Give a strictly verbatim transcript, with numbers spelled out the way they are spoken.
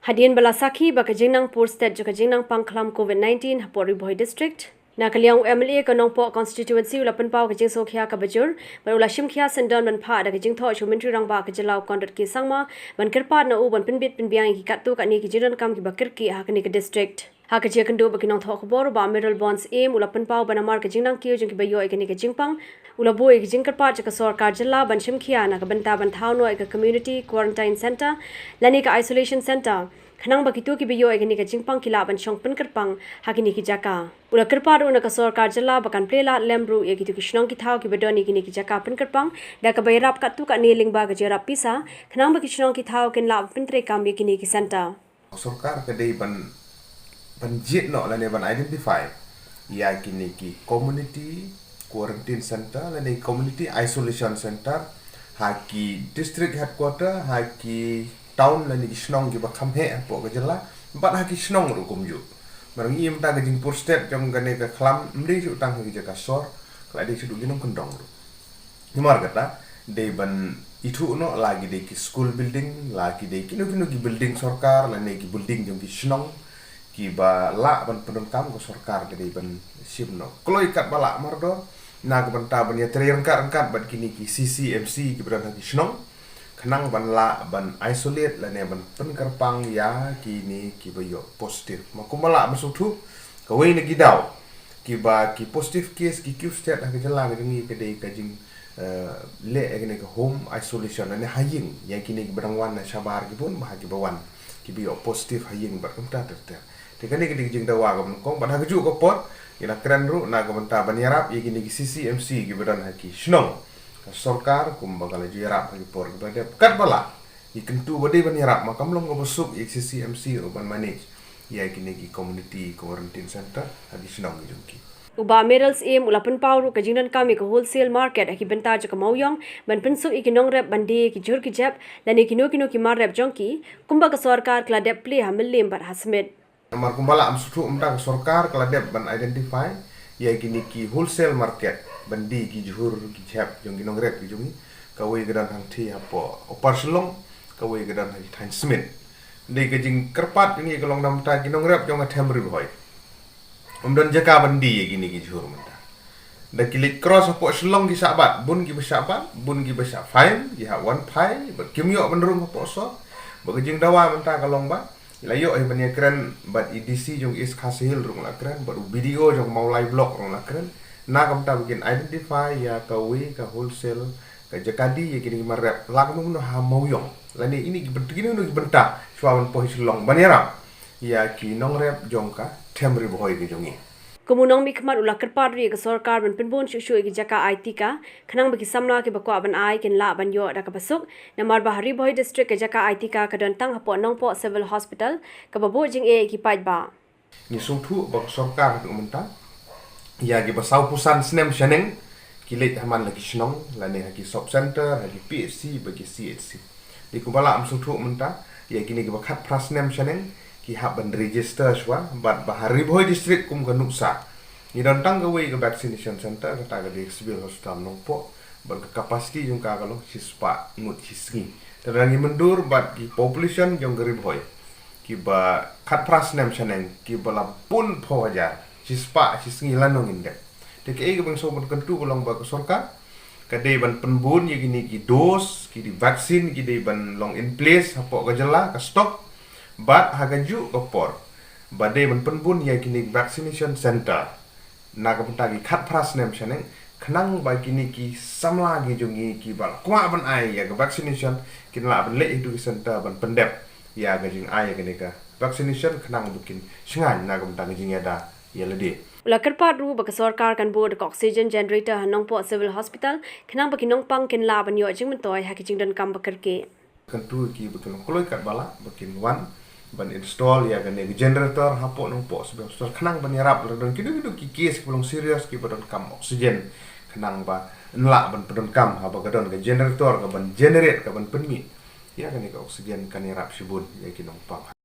Hadien ba la sakhi ba ka jingnang purstet jong ka jingnang pang khlam COVID nineteen hapoh Ri Bhoi District, na ka liang u M L A ka Nongpoh Constituency u la pynpaw ka jingsngewkhia kaba jur bad u la shimkhia syndon ban phah da ka jingthoh sha u Myntri Rangbah ka jylla u Conrad K Sangma ban kyrpad na u ban pynbit pynbiang ïa ki katto katne ki jingdonkam kiba kyrkieh ha kane ka district. Ha ka jingïakynduh bad ki nongthoh khubor, u Bah Mayralborn Syiem u la pynpaw ba namar ka jingnang kiew jong kiba ïoh ïa kane ka jingpang, u la buh ïa ka jingkyrpad jong ka sorkar jylla ban shimkhia na ka bynta ban thaw noh ïa ka community quarantine center lane ka isolation center, khnang ba kito kiba ïoh ïa kane ka jingpang ki lah ban shong pynkyrpang ha kine ki jaka. U la kyrpad ruh na ka sorkar jylla ba kan plie lad lem ruh ïa kito ki shnong ki thaw kiba don ïa kine ki jaka pynkyrpang da kaba ïarap katto katne lyngba ka jingïarap pisa, khnang ba ki shnong ki thaw kin lah pyntreikam ïa kine ki center. Sorkar ka dei ban, ban jied noh lane ban identify ïa kine ki community quarantine center lane community isolation center ha ki district headquarter, ha ki town lane ki shnong kiba kham heh hapoh ka jylla bad ha ki shnong ruh kumjuh. Namar ngi ïohi mynta ka jingpurstet jong kane ka khlam ym dei shuh tang ha ki jaka sor, ka la dei sha ki nongkyndong ruh. Namar kata, dei ban ithuh noh la ki dei ki school building, la ki dei kino kino ki building sorkar lane ki building jong ki shnong kiba lah ban pyndonkam, ka sorkar ka dei ban shim noh kloi katba lah mardor na ka bynta ban ïatrei ryngkat ryngkat bad kine ki C C M C kiba don ha ki shnong, khnang ban lah ban isolate lane ban pynkyrpang ïa kine kiba ïoh positive. Ma kumba lah ban sngewthuh, kawei na ki daw kiba ki positive case ki kiew stet ha ka jylla ka jong ngi ka dei ka jing, eh, leh ïa kane ka home isolation lane ha ïing ïa kine kiba dang wan na shabar ki bun bha kiba wan kiba ïoh positive ha ïing bad kumta ter ter. Te kane ka dei ka jingdawa kaba nyngkong bad ha kajuh ka por ngi la kren ruh na ka bynta ban ïarap ïa kine ki C C M C kiba don ha ki shnong. Ka sorkar kumba ka la ju ïarap ha ki por kiba dep katba lah, ngi kyntu ba dei ban ïarap, ma kam long kaba suk ïa ki C C M C ruh ban manage ïa kine ki community quarantine center ha ki shnong ki jong ki. U Bah Mayralborn Syiem u la pynpaw ruh ka jingdonkam ïa ka wholesale market ha ki bynta jong ka Mawïong ban pynsuk ïa ki nongrep ban die ïa ki jhur ki jhep lane kino kino ki mar rep jong ki, kumba ka sorkar ka la dep plie ha Mylliem bad ha Smit. Namar kumba lah ban sngewthuh mynta, ka sorkar ka la dep ban identify ïa kine ki wholesale market ban die ki jhur ki jhep jong ki nongrep ki jong ngi. Kawei ka don hangthie hapoh Upper Shillong, kawei ka don ha ki thaiñ Smit. Dei ka jingkyrpad jong ngi ka long namar ki nongrep jong ka Them Ri Bhoi ym don jaka ban die ïa kine ki jhur mynta. Da ki leit cross hapoh Shillong ki shah bat, bun kiba shah bat, bun kiba shah fine, ki hap wan phai bad kim ïoh ban rung hapoh sor. Bad ka jingdawa mynta ka long ba ngi la ïoh hi ban ïakren bad i D C jong East Khasi Hills ruh ngi la kren, bad u B D O jong Mawlai Block ruh ngi la kren na ka bynta ba kin identify ïa kawei ka wholesale ka jaka die ïa kine ki mar rep, la kumno kumno ha Mawïong lane ine ki bynta, kine kine ki bynta shuwa ban poi Shillong ban ïarap ïa ki nongrep jong ka Them Ri Bhoi ka jong ngi. Kum u nongmihkhmat u la kyrpad ruh ïa ka sorkar ban pynbun shuh shuh ïa ki jaka ai tika, khnang ba ki samla kiba kwah ban ai kin lah ban ïoh da kaba suk, namar ba ha Ri Bhoi District ka jaka ai tika ka don tang hapoh Nongpoh Civil Hospital, kaba buh jingeh ïa ki paidbah. Ngi sngewthuh ba ka sorkar haduh mynta ïa kiba sawphew san snem shaneng ki leit ha man la ki shnong lane ha ki sub center, ha ki P H C bad ki C H C. Dei kumba lah ban sngewthuh mynta ïa kine kiba khatphra snem shaneng ki hap ban register shuwa bad ba ha Ri Bhoi District kum ka nuksa ngi don tang kawei ka vaccination center, kata ka dei Civil Hospital Nongpoh, bad ka capacity jong ka ka long shispah ngut shi sngi. Te lada ngi myndur bad ki population jong ka Ri Bhoi kiba khatphra snem shaneng kiba la bun phew hajar, shispah shi sngi lano ngin dep. Te kaei kaba ngi sngewbha ban kyntu ka long ba ka sorkar ka dei ban pynbun ïa kine ki dose, ki dei vaccine ki dei ban long in place hapoh ka jylla, ka stock, bad ha kajuh ka por ba dei ban pynbun ïa kine ki vaccination center na ka bynta ki khatphra snem shaneng, khnang ba kine ki samla ki jong ngi kiba la kwah ban ai ïa ka vaccination kin lah ban leit ha kito ki center ban pyndep ïa ka jingai ïa kane ka vaccination, khnang ba kin shngaiñ na ka bynta ka jingïada ïa lade. U la kyrpad ruh ba ka sorkar kan buh da ka oxygen generator ha Nongpoh Civil Hospital, khnang ba ki nongpang kin lah ban ïoh jingmyntoi ha ki jingdonkam ba kyrkieh. Kyntu ïa ki ba kin long kloi katba lah ba kin wan ban install ïa kane ka generator hapoh Nongpoh Civil Hospital, khnang ban ïarap lada don kino kino ki case kiba long serious kiba donkam oxygen, khnang ba yn lah ban pyndonkam haba ka don ka generator kaban generate, kaban pynmih ïa kane ka oxygen, kan ïarap shibun ïa ki nongpang.